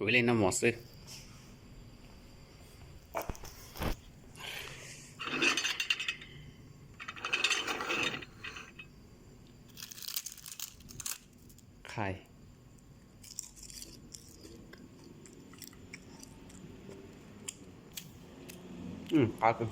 ໄປຫຼິ້ນນ້ຳໝໍຊື່. ໄຂ່ ອືມ ປາຄື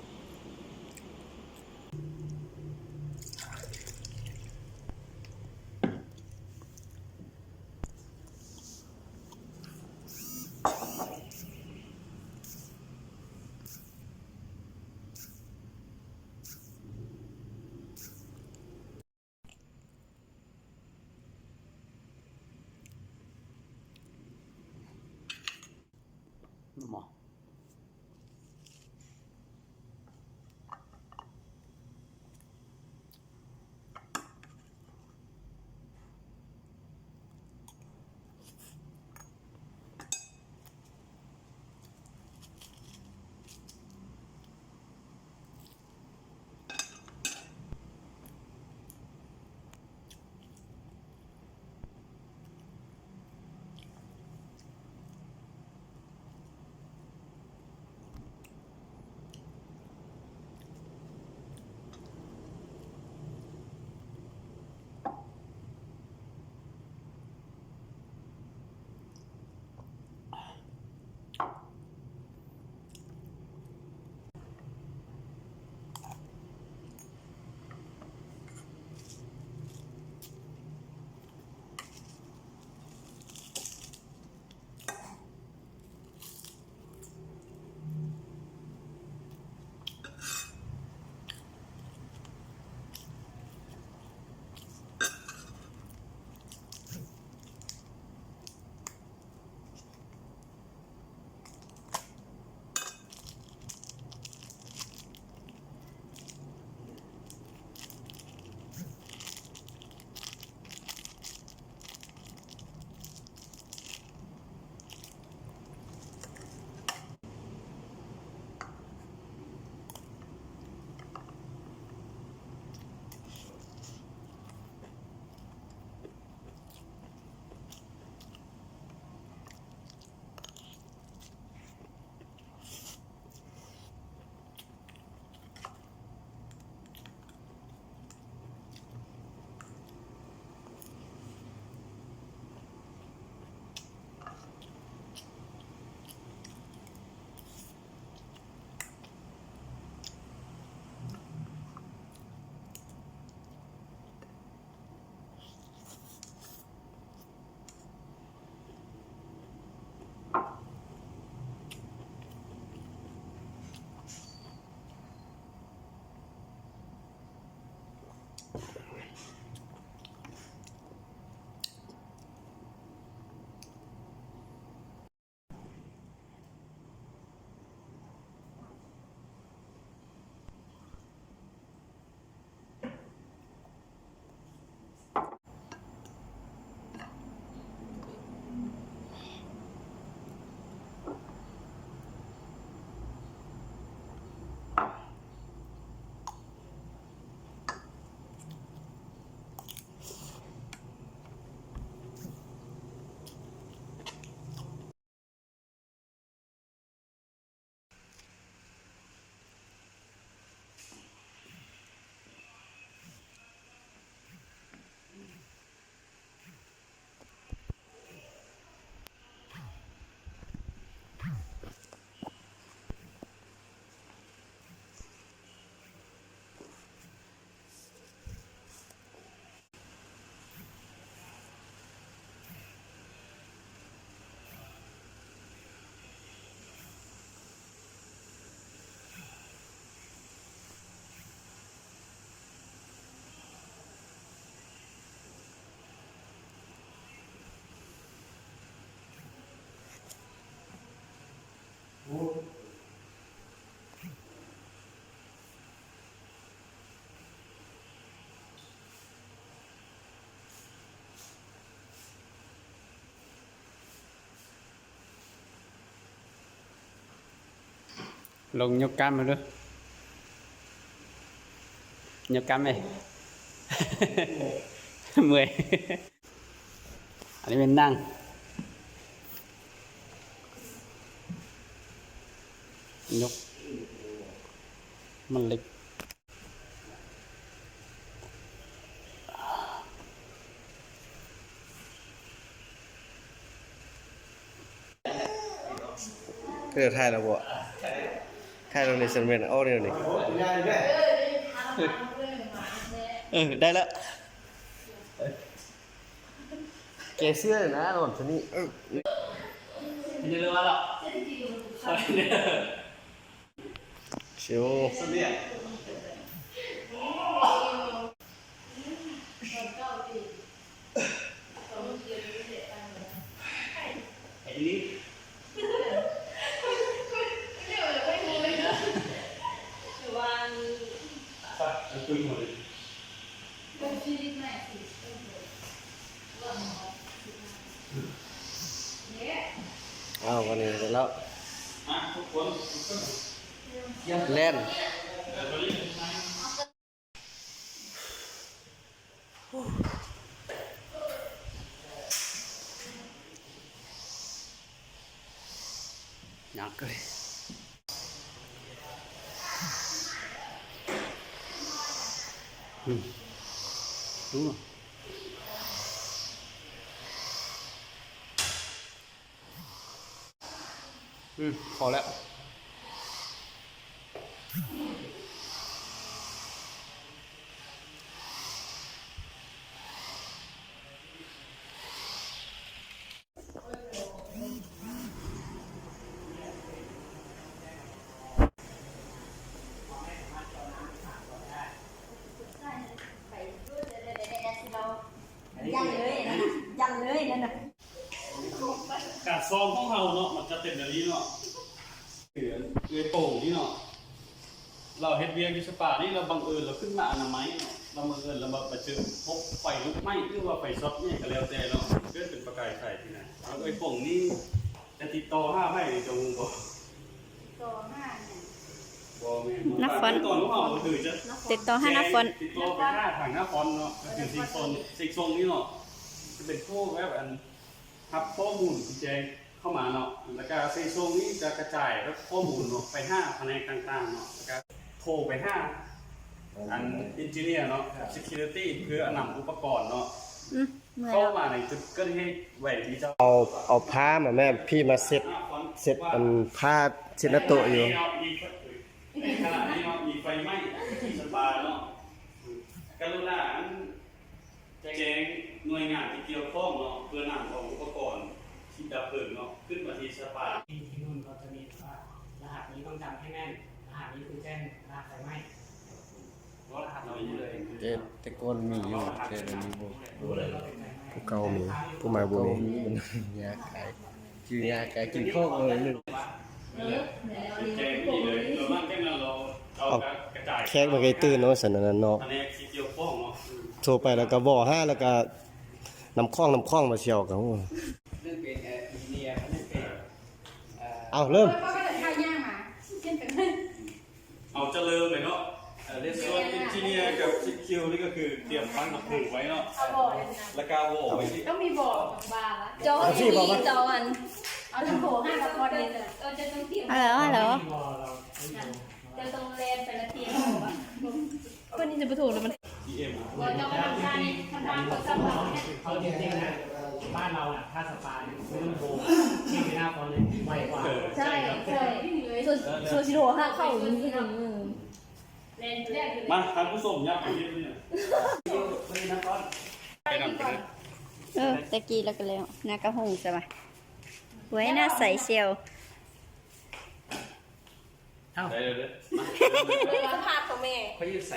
ລົງຍົກກ້າມມາເດີ້ ຍົກກ້າມເອີຍ ເມື່ອຍ. ອັນນີ້ແມ່ນນັ່ງ ຍົກ ມັນເລັກ. ເອີ ຖ່າຍແລ້ວບໍ່? ຖ່າຍແລ້ວນີ້ຊັ້ນແມ່ນເອົາແນວນີ້. ເອີ ໄດ້ແລ້ວ. ແກເສື້ອນະ ນອນຊະນີ້. ເອີ ເດີວ່າລະ ຊິວ ເອົາ ວັນນີ້ໄດ້ແລ້ວ ແລ່ນ. ຍາກເກີນ. ອືມ ອືມ ພໍແລ້ວ. ຢ້ຳເລີຍນັ້ນນະ ຢ້ຳເລີຍນັ້ນນະ. ການຊ້ອມຂອງເຮົາເນາະ ມັນຈະເປັນແບບນີ້ເນາະ ຄືເອື້ອຍໂປ່ງນີ້ເນາະ ລາວເຮັດວຽກຢູ່ສະປານີ້ ລາວບັງເອີນລາວຂຶ້ນມາອະນາໄມເນາະ ລາວບັງເອີນລາວມາເຈີພົບໄຟລຸກໄໝ້ ຫຼືວ່າໄຟຊັອດຫຍັງກະແລ້ວແຕ່ເນາະ ເກີດເປັນປະກາຍໄຟນີ້ນະ. ເອື້ອຍໂປ່ງນີ້ຈະຕິດຕໍ່ຫາໃຜ ເຈົ້າຮູ້ບໍ່? ຕິດຕໍ່ຫາຫຍັງ? ບໍ່ແມ່ນ ນ້າຟອນ ຕິດຕໍ່ຫານ້າຟອນ ຕິດຕໍ່ໄປຫາທາງນ້າຟອນເນາະ ກໍຄືເຊັງຊົງ ເຊັງຊົງນີ້ເນາະ ຈະເປັນຜູ້ແບບອັນ ຮັບຂໍ້ມູນທີ່ແຈ້ງເຂົ້າມາເນາະ ແລ້ວກະເຊັງຊົງນີ້ຈະກະຈາຍແບບຂໍ້ມູນເນາະ ໄປຫາພະແນກຕ່າງໆເນາະ ແລ້ວກະໂທໄປຫາອັນ ເອັນຈິເນຍເນາະ ເຊັກຄິວຣິຕີ ເພື່ອນຳອຸປະກອນເນາະ ອືມ ເຂົ້າມາໃນຈຸດເກີດເຫດໄວທີ່ສຸດ. ເອົາ ເອົາຜ້າມາແມ່ ພີ່ມາເຊັດ ເຊັດອັນຜ້າເຊັດໜ້າໂຕະຢູ່. ໃນຂະນະນີ້ເນາະ ມີໄຟໄໝ້ທີ່ສະປາເນາະ ກະລຸນາອັນ ແຈ້ງໜ່ວຍງານທີ່ກ່ຽວຂ້ອງເນາະ ເພື່ອນຳເອົາອຸປະກອນທີ່ດັບເພີງເນາະ ຂຶ້ນມາທີ່ສະປາ. ທີ່ ທີ່ໂນ່ນເຂົາຈະມີແບບວ່າ ລະຫັດນີ້ຕ້ອງຈຳໃຫ້ແມ່ນ ລະຫັດນີ້ຄືແຈ້ງລະຫັດໄຟໄໝ້ ບໍ່ລະຫັດເຮົາຢູ່ເລີຍ. ແຕ່ ແຕ່ກ່ອນມີຢູ່ ແຕ່ດຽວນີ້ບໍ່ ບໍ່ ຜູ້ເກົ່າມີ ຜູ້ໃໝ່ບໍ່ມີ. ຍາກຂາຍ ຊື່ຍາກຂາຍ ກິນຂອງເອົາເລີຍ. ເອີ ແຈ້ງດີເລີຍ ເອົາແຂກມາໃກ້ຕື່ນເນາະ ຊັ້ນນັ້ນເນາະ ພະແນກທີ່ກ່ຽວຂ້ອງເນາະ ໂທໄປແລ້ວກໍເວົ້າຫາ ແລ້ວກໍນຳຂອງ ນຳຂອງມາສ່ຽວກັນ. ເລີ່ມເປັນ ເອີ ເອັນຈິເນຍ ເລີ່ມເປັນ ເອີ ເອົາ ເລີ່ມ. ເຮົາຈະເລີ່ມເລີຍເນາະ ເອີ ສ່ວນເອັນຈິເນຍກັບເຊັກຄິວນີ້ກໍຄືຕຽມຟັງກັບຜູ້ໄວ້ເນາະ ແລ້ວກໍເວົ້າໄວ້ທີ່ ຕ້ອງມີບໍ່ ຈອນ ຈອນ ເອົາລຳໂພງໃຫ້ກັບພໍດີເລີຍ ເອີ ຈະຕ້ອງຕຽມ ເອີ ເອົາແລ້ວ ຈະຕ້ອງແລ່ນໄປລະຕຽມ ເພິ່ນນີ້ຈະບໍ່ຖືກແລ້ວມັນ ທີເອັມ ບໍ່ຕ້ອງທຳທ່ານີ້ ທຳທ່າກົດສຳເນົາ. ເອົາຈິງໆນະ ບ້ານເຮົານະ ຖ້າສະປານີ້ ຄືໂບ ທີ່ໄປໜ້າຄອນນີ້ໄວກວ່າ. ໃຊ່ ໃຊ່ ໂຊ ໂຊຊິໂທຫາເຂົາ. ມາ ທ່ານຜູ້ຊົມ ຢາກໄປເຮັດນີ້ ໄປນຳກ່ອນ. ເອີ ແຕ່ກີ້ລະກະແລ້ວ ໜ້າກະຫົງຊະວະ. ເວີຍ ໜ້າໃສສ່ຽວ. ເອົ້າ ໄດ້ເລີຍ ມາ ສະພາບຂອງແມ່ ຂ້ອຍຢູ່ໃສ?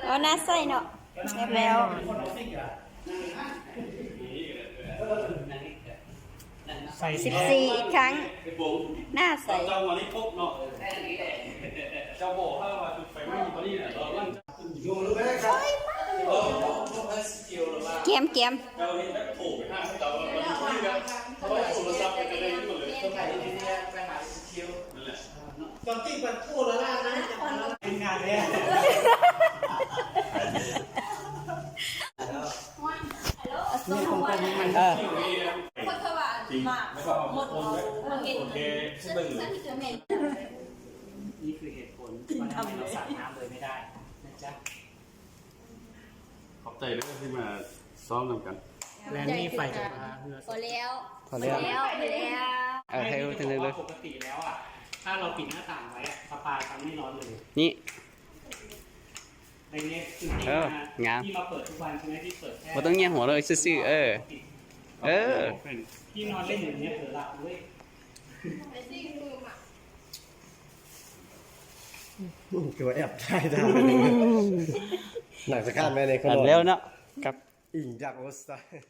ເອົາໜ້າໃສເນາະ ແຊບແລ້ວ. ໃສ່ ສິບສີ່ອີກຄັ້ງ ໜ້າໃສ. ເຈົ້າມານີ້ພົບເນາະ ເຈົ້າບອກເຮົາວ່າຈຸດໄຟໄໝ້ຢູ່ບ່ອນນີ້ນະ. ແກມ ແກມ ເອີ ຄົນເຂົາວ່າໝາກ ໂອເຄ. นี่คือเหตุผลว่าทำไมเราสาดน้ำเลยไม่ได้นะจ๊ะ ขอบใจเด้อที่มาซ้อมนำกัน แลนนี่ไฟจะมาเฮือ พอแล้ว พอแล้ว พอแล้ว พอแล้ว เออ ให้รู้จักว่าปกติแล้วอะ ถ้าเราปิดหน้าต่างไว้อะ สปาจะไม่ร้อนเลย นี่ ในนี้คือที่ เออ งาม ที่มาเปิดทุกวันใช่ไหม ที่เปิดแค่ บ่ต้องแย่งหัวเลย ซื่อๆ เออ เออ ที่นอนเล่นอยู่เนี่ยเผลอหลับเว้ย คือว่าแอบถ่ายได้ หนังสะก้านแม่ในคน อันแล้วเนาะ ครับ อิงดักโอสไตล์